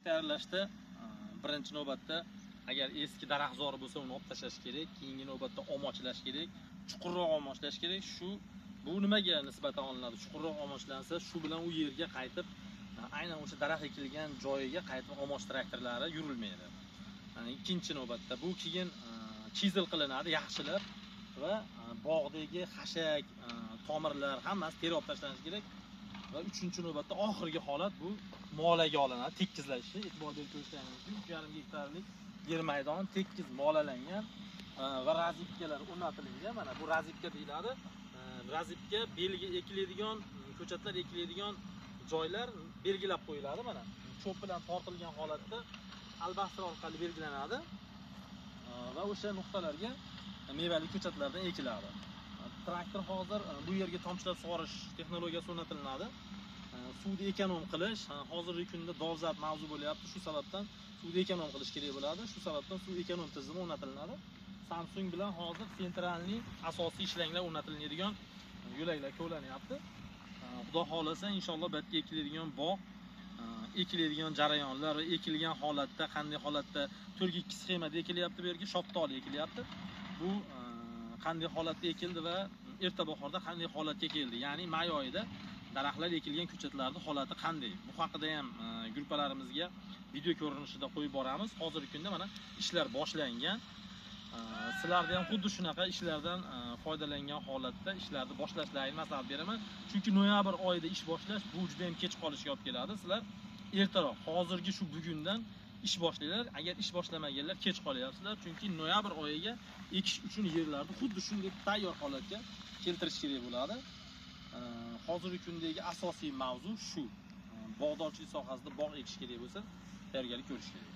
Tayyorlashda birinchi navbatda agar eski daraxtzor bo'lsa, uni olib tashlash kerak. Keyingi navbatda omochlash kerak, chuqurroq omochlash kerak. Shu bu nimaga nisbatan olinadi? Chuqurroq omochlansa, shu bilan u yerga qaytib, aynan o'sha daraxt ekilgan joyiga qaytib omoch traktorlari yurilmaydi. Ikkinchi navbatda bu keyin chizel qilinadi yaxshilab va bog'dagi xashak, tomirlar hammasi terib olib tashlanishi kerak. Va uchinchi navbatda oxirgi holat bu molaga olinadi, tekizlashi. E'tibor berib ko'rishingiz mumkin, 3,5 gektarlik yer maydoni tekkiz molalangan va razibkalar o'rnatilgan. Mana bu razibka deyiladi. Razibka belgi ekiladigan, ko'chatlar ekiladigan joylar belgilab qo'yiladi. Mana cho'p bilan tortilgan holatda albastir orqali belgilanadi va o'sha nuqtalarga mevali ko'chatlardan ekiladi. Traktor hozir bu yerga tomchilatib sug'orish texnologiyasi o'rnatilinadi. Suvni ekonom qilish, hozirgi kunda dolzarb mavzu bo'lyapti. Shu sababdan suvni ekonom qilish kerak bo'ladi. Shu sababdan suv ekonom tizimi o'rnatilinadi. Samsung bilan hozir sentralniy asosiy ishlanglar o'rnatiladigan yo'laklar kovlanyapti. Xudo xohlasa, inshaalloh bu yerga ekiladigan bog', ekiladigan jarayonlar va ekilgan holatda qanday holatda 4-2 sxemada ekilyapti, bu yerga shaftoli ekilyapti. Bu qanday holatda ekildi va erta bahorda qanday holatga keldi? Ya'ni may oyida daraxtlar ekilgan ko'chatlarning holati qanday? Bu haqida ham gruppalarimizga video ko'rinishida qo'yib boramiz. Hozirgi kunda mana ishlar boshlangan. Sizlarda ham xuddi shunaqa ishlardan foydalangan holatda ishlarni boshlashlaringni maslahat beraman. Chunki noyabr oyida ish boshlash bu juda ham kech qolishga olib keladi. Sizlar ertaroq, hozirgi shu bugundan ish boshlanglar. Agar ish boshlamaganlar kech qolyapsizlar, chunki noyabr oyiga ekish uchun yerlarni xuddi shunday tayyor holatga keltirish kerak bo'ladi. Hozirgi kundagi asosiy mavzu shu. Bog'dorchilik sohasida bog' ekish kerak bo'lsa, tayyorgarlik ko'rish kerak.